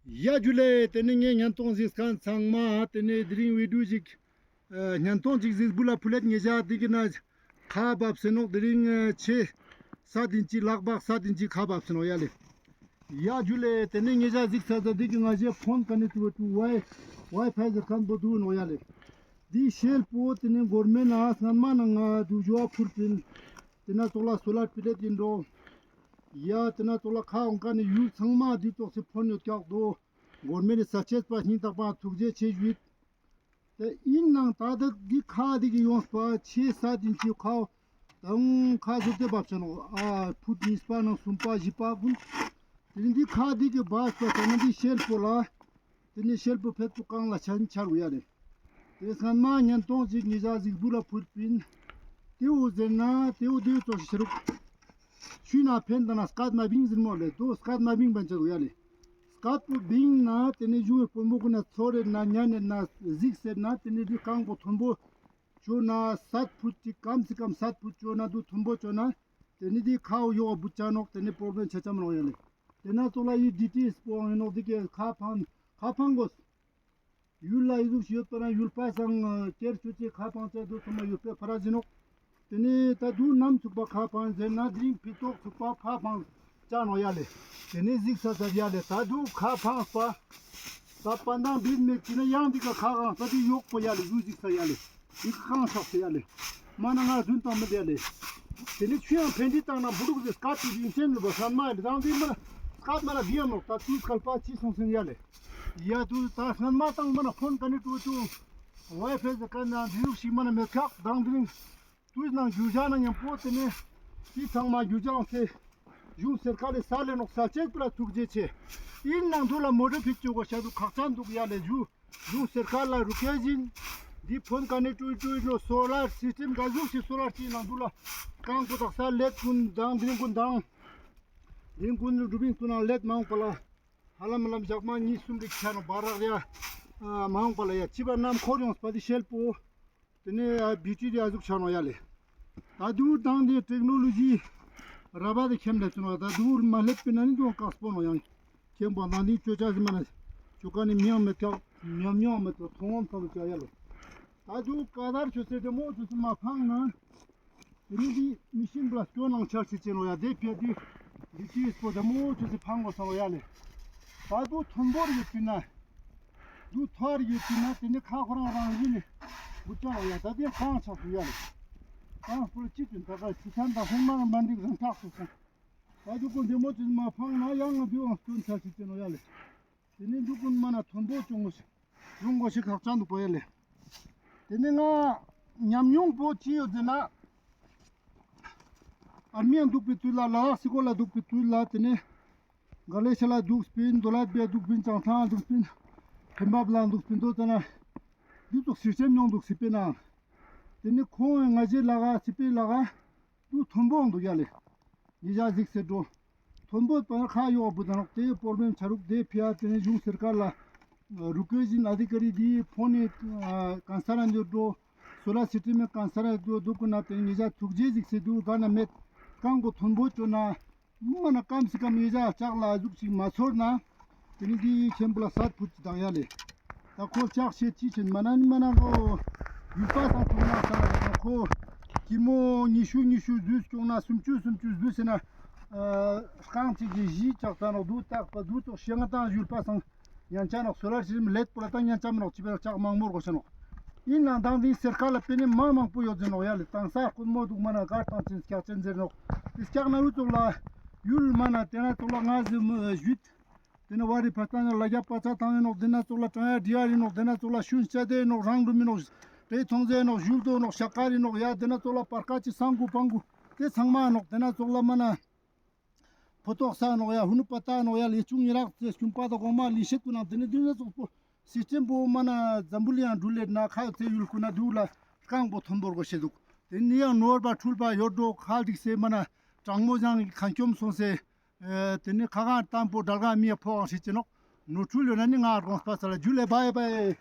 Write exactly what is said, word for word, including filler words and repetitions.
ཡ་ཇུ་ལེ། ཏེ་ནེ་ངའེ་ཉན་ཏོང་ཟིགས་ཁན་ཚང་མ་ཏེ་ནེ་དེ་རིང་བི་ཌིའོ་ཞིག་ཨ་ཉན་ཏོང་ཞིག་ཟིགས་བུ་ལ་ཕུལ་ལེད། ཉེ་ཞ་དེ་གི་ན་ཁ་བབས་སེ་ནོག། དེ་རིང་ཨ་ཆེ་ས་དིན་ཅིག་ལག་པ་ས་དིན་ཅིག་ཁ་བབས་སེ་ནོག་ཡ་ལེ། ཡ་ཇུ་ལེ། ཏེ་ནེ་ཉེ་ཞ་ཟིགས་ས་ས་དེ་གི་ང་ཞའེ་ཕོན་ཀ་ནེག་ཊི་བི་ཊི་ཝའི་ཝའི་ཕའི་ཟེར་ཁན་བོ་དུག་ནོག་ཡ་ལེ། དེ་ཤེལ་པོ་ཏེ་ནེ་གོར་མེན་ན་སྔན་མ་ནང་ང་དུག་ཞུ་བ་ཕུལ་པིན། ཏེ་ན་ཙོགས་ལ་སོ་ལར་པི་ལེཊ་ཨིན་འགྲོ། ཡ་ཏེ་ན་ཙོགས་ལ་ཁ་འོང་ཀ་ནེ་ཡུལ་ཚང་མ་དེ་ཙོགས་སེ་ཕོན་ཡོད་ཀྱག་དོ། གོར་མེན་ནི་ས་ཆེད་པ་སྙིང་ཐག་པ་ཐུགས་རྗེ་ཆེ་ཞུས། ཏེ་ཨིན་ནའང་ད་ལྟ་དེ་ཁ་དེ་གི་ཡོངས་པ་ཆེ་ས་དིན་ཅིག་ཁ་དང་ཁ་ཟུག་ཏེ་བབས་ཆ་ནོག། ཨ་ཕུཊ་གཉིས་པ་ནང་གསུམ་པ་བཞི་པ་ཀུན། ཏེ་ནེ་དེ་ཁ་དེ་གི་བབས་པ་ས་ན་དེ་ཤེལ་པོ་ལ། ཏེ་ནེ་ཤེལ་པོ་ཕེད་པོ་གང་ལ་ཆ་ཆ་རུ་ཡ་ལེ། ཏེ་སྔན་མ་ཉན་ཏོང་ཞིག་ཉེ་ཞ་ཟིགས་བུ་ལ་ཕུལ་པིན། ཏེ་བོ་ཟེར་ན་ཏེ་བོ་དེ་ཙོགས་ཤིག་ཆ་རུག། ཆུ་ན་ཕན་ད་ན་སྐད་མ་བིང་ཟེར་མོ་ལེ། དོ་སྐད་མ་བིང་བན་ཆ་རུ་ཡ་ལེ། སྐད་པོ་བིང་ན་ཏེ་ནེ་གཞུང་བའི་དཔོན་པོ་ཀུན་ན་ཚོར་རེད་ན་ཉན་རེད་ན་ཟིགས་ཟེར་ན་ཏེ་ནེ་དེ་རྐང་པོ་མཐོན་པོ་ཅོ་ན་སད་ཕུད་ཅིག་གམ་སི་གམ་སད་ཕུད་ཅོ་ན་དུ་མཐོན་པོ་ཅོ་ན་ཏེ་ནེ་དེ་ཁའོ་ཡོག་བུད་ཆ་ནོག། ཏེ་ནེ་པྲོབ་ལེམ་ཆ་ཆ་མ་ནོག་ཡ་ལེ། ཏེ་ན་ཙོགས་ལ་ཡི་ཌི་ཊི་ཨེས་པོ་ཨིན་ནོག། དེ་གི་ཁ་ཕང་ཁ་ཕང་གོས། ཡུལ་ལ་ཡི་ཟུག་ཤིག་ཡོད་པ་ན་ཡུལ་པ་སང་ཀེར་ཆུ་ཅེ་ཁ་ཕང་ཅེ་དུ་ཚང་མ་ཡུལ་པའི་ཕ་ར་ཟིན་ནོག། ཏེ་ནེ་ད་དུ་ནམ་ཚུགས་པ་ཁ་ཕང་ཟེར་ན་དེ་རིང་ཕི་ཏོག་ཚུགས་པ་ཕ་ཕང་ཅ་ནོག་ཡ་ལེ། ཏེ་ནེ་ཟིགས་ས་ས་ཡ་ལེ། ད་དུ་ཁ་ཕང་པ་ད་པ་འདང་བིད་མེད་ཅི་ན་ཡང་དེ་ཀ་ཁ་གང་ས་དེ་ཡོག་པོ་ཡ་ལེ། ཡུལ་ཟིགས་ས་ཡ་ལེ། དེ་ཀ་གང་ཆགས་ས་ཡ་ལེ། མ་ན་ང་རྫུན་བཏང་མི་བདེ་ཡ་ལེ། ཏེ་ནེ་ཆུ་ཡང་ཕན་དི་བཏང་ན་བུ་ལུག་ཟེར་སྐད་དེ་ཡིན་ཆེན་ནུ་བ་སང་མ་ཡ་ལེ། དང་དེ་མ་ན་སྐད་མ་ན་བི་ཡ་ནོག། ད་དུས་སྐལ་པ་ཅི་སོང་སེན་ཡ་ལེ། ཡ་དུ་ད་སྔན་མ་དང་མ་ན་ཕོན་ཀ་ནེག་ཊི་བི་ཊི་ཝའི་ཕའི་ཟེར་ཀ་ན་འདི་ཟུག་ཤིག་མ་ན་མེད་ཁག་དང་དེ་རིང་དུས་ནང་རྒྱུ་ཆ་ན་ཉམ་པོ་ཏེ་ནེ་དེ་ཚང་མ་རྒྱུ་ཆ་ཡོང་སེ་གཞུང་སེར་ཀ་ལེ་ས་ལེ་ནོག། ས་ཆེད་པུ་ལ་ཐུགས་རྗེ་ཆེ། ཨིན་ནང་དུ་ལ་མོ་ཊ་ཕིག་ཅོ་གོ་ཤ་དུ་ཁག་ཅན་དུག་ཡ་ལེ། ཇུ་གཞུང་སེར་ཀ་ལ་རུ་ཀེ་ཟིན་དེ་ཕོན་ཀ་ནེག་ཊི་བི་ཊི་ནོ་སོ་ལར་སིས་ཊེམ་ག་ཟུག་སི་སོ་ལར་ཅི་ནང་དུ་ལ་རྐང་པོ་དག་ས་ལེད་ཀུན་དང་དེ་རིང་ཀུན་དང་དེ་རིང་ཀུན་རུ་བིང་ཀུན་ནང་ལེད་མ་འོང་པ་ལ། ཧ་ལམ་ལམ་ཞག་མ་གཉིས་གསུམ་རིག་ཆ་ནོག་བ་རག་རེ་ཡ། མ་འོངས་པ་ལ་ཡ་ཅི་བ་ནམ་འཁོར་ཡོངས་པ་དེ་ཤེལ་པོ། ཏེ་ནེ་ཡ་བི་ཊི་རི་ཨ་ཟུག་ཆ་ནོག་ཡ་ལེ། ད་དུ་དང་དེ་ཊེག་ནོ་ལོ་ཇི་ར་བ་དེ་ཁྱེམ་ལེ་ཚུ་ནོག། ད་དུ་མ་ལེབ་པིན་ན་ནི་དོང་ཀགས་པོ་ནོག་ཡང་། ཁྱེམ་པོ་ནང་དེ་ཅོ་ཆ་ཟི་མ་ན་ཅོ་ཀ་ནི་མིང་མེད་ཀག་ཉམས་མྱོང་མེད་ཀག་མཐོང་བ་ཙམ་ལ་ཅོ་ཡ་ལེ། ད་དུ་ཀ་དར་ཆུ་སེ་དེ་མོ་ཆུ་སེ་མ་ཕང་ན། ཏེ་ནེ་དེ་མི་ཤིན་པ་ལ་སྐྱོ་ནང་ཆར་སི་ཅེ་ནོ་ཡ་དེ་ཕི་ཡ་དེ་དེ་ཅི་སྤོ་དེ་མོ་ཆུ་སི་ཕང་གོ་ས་ལོ་ཡ་ལེ། ད་དུ་ཐོན་པོར་ཡོད་པིན་ན། དུ་ཐོར་ཡོད་པིན་ན་ཏེ་ནེ་ཁ་ཁོ་རང་རང་ཡིན་ནི་བུ་ཅ་ལོ་ཡ་ད་དེ་ཁང་ཆགས་སུ་ཡ་ལེ། ཁང་སྤོ་ཅི་ཅུན་ད་ག་ཆུ་ཚན་ད་ཧོང་མ་མ་འགྲིག་རང་ཆགས་སུ་སོང་། ད་དུ་ཀུན་དེ་མོ་ཆུ་མ་ཕང་ན་ཡང་ང་དུ་ཡང་སྐྱོན་ཆར་སི་ཅེ་ནོ་ཡ་ལེ། ཏེ་ནེ་འདུག་ཀུན་མ་ན་ཐོན་པོ་ཅུང་ངོ་ཤེས། ཡོང་གོ་ཤེས་ཁག་ཅན་འདུག་པ་ཡ་ལེ། ཏེ་ནེ་ང་ཉམས་མྱོང་པོ་ཅི་ཡོད་ཟེར་ན། ཨར་མི་ཡང་འདུག་པའི་དུས་ལ་ལ་དྭགས་སི་ཀོ་ལ་འདུག་པའི་དུས་ལ་ཏེ་ནེ་ག་ལེ་ཤ་ལ་འདུག་སྤིན་དོ་ལ་བེ་འདུག་སྤིན་ཅང་ཐང་འདུག་སྤིན་ཕེ་འབབ་ལ་འདུག་སྤིན་དོ་ཙ་ན་འདི་ཚོགས་སིས་ཊེམ་མྱོང་འདུག་སི་པེ་ན། ཏེ་ནེ་ཁོང་ང་ཞེ་ལ་ག་སི་པེ་ལ་ག་དུ་ཐོན་པོ་འདུག་ཡ་ལེ། ཉེ་ཞ་གཟིགས་སེ་འགྲོ། ཐོན་པོ་པ་ཁ་ཡོག་བུ་དང་ནོག་ཏེ་པོར་མེན་ཆ་རུག་ཏེ་ཕི་ཡ་ཏེ་ནེ་གཞུང་སེར་ཀ་ལ་རུ་ཀེ་ཞིན་ཨ་དི་ཀ་རི་དི་ཕོན་ནི་ཀན་སར་ཡང་འགྲོ། སོ་ལར་སི་ཊེམ་ཀན་སར་ཡང་འགྲོ་དུག་ཀུན་ན་ཏེ་ཉེ་ཞ་ཐུགས་རྗེ་གཟིགས་སེ་དུག་ག་ན་མེད། རྐང་པོ་ཐོན་པོ་ཅོ་ན་མ་ན་ཀམ་སི་ཀམ་ཉེ་ཞ་ལྕགས་ལ་ཟུག་ཅིག་མ་ཚོར་ན། ཏེ་ནེ་དེ་ཁྱེམ་པོ་ལ་སད་ཕུད་ཅི་དང་ཡ་ལེ། ད་ཁོ་ལྕགས་ཤེད་ཅི་ཆེན་མ་ན་ནི་མ་ན་ཁོ་ཡུལ་པ་སང་ཐུག་ན་ས་ལ་ཁོ་ཀི་མོ་ཉི་ཤུ་ཉི་ཤུ་ཟུས་སྐྱོང་ན་སུམ་ཅུ་སུམ་ཅུ་ཟུས་ཟེར་ན་རྐང་གཅིག་གི་བཞི་ལྕགས་ད་ནོག་དུ་ཏག་པ་དུ་ཙོགས་ཤེས་ང་དང་ཡུལ་པ་སང་ཉན་ཆ་ནོག་སོ་ལར་སི་ཊེམ་ལེད་པོ་ལ་ད་ཉན་ཆ་མ་ནོག་ཅི་པེ་ལྕགས་མང་མོར་གོ་ཤ་ནོག། ཨིན་ནང་དང་དེ་སེར་ཀ་ལ་པེ་ནེ་མ་མང་པོ་ཡོད་ཟེར་ནོག་ཡ་ལེ། དང་ས་ཀུན་མོ་དུག་མ་ན་གར་དང་ཅན་སྐྱག་ཅན་ཟེར་ནོག། དེ་སྐྱག་ན་འུ་ཙོགས་ལ་ཡུལ་མ་ན་ཏེ་ན་ཙོགས་ལ་ང་ཟེར་མོ་ཞུད། ཏེ་ནེ་བ་རི་ཕ་ཏང་ཡང་ལ་རྒྱ་པ་ཚ་ཏང་ཡིན་ནོག། ཏེ་ན་ཙོགས་ལ་ཀྲང་ཡ་འདྲི་ཡ་ཡིན་ནོག། ཏེ་ན་ཙོགས་ལ་ཤུན་ཤ་དེ་ཡིན་ནོག། རང་འགྲུམ་ཡིན་ནོག། ཏེ་ཐོང་ཟེ་ཡིན་ནོག། ཞུལ་དོ་ནོག། ཤ་ཀ་རི་ནོག། ཡ་ཏེ་ན་ཙོགས་ལ་པར་ཀ་ཅི་སང་གུ་པང་གུ་ཏེ་ཚང་མ་ནོག། ཏེ་ན་ཙོགས་ལ་མ་ན་ཕོ་ཏོག་ས་ནོག། ཡ་ཧུ་ནུ་པ་ཏ་ནོག། ཡ་ལེ་ཆུང་ཉི་རག་ཏེ་སྐྱུམ་པ་དང་གོང་མ་ལི་ཤེད་ཀུན་ནང་ཏེ་ནེ་ཏེ་ན་ཙོགས་པོ་སིས་ཊེམ་པོ་མ་ན་འཛམ་བུ་གླིང་ཡང་འགྲུལ་ལེད་ན་ཁ་ཡོད་ཚེ་ཡུལ་ཀུན་ན་དུག་ལ་རྐང་པོ་ཐོན་པོར་གོ་ཤེས་དུག། ཏེ་ནེ་ཡང་ནོར་བ་འཁྲུལ་བ་ཡོད་འགྲོ་ཁ་ལྡིག་སེ་མ་ན་གྲང་མོ་ཞང་གི་ཁ་སྐྱོམ་སོང་སེ། ཨེ་ཏེ་ནེ་ཁ་གང་ཏམ་པོ་དལ་གང་མི་ཡ་ཕོ་གང་ཤེས་ཅི་ནོག། ནོར་འཁྲུལ་ཡོད་ན་ནི་ང་དགོངས་པ་ས་ལ་ཇུ་ལེ་བའི་བའི།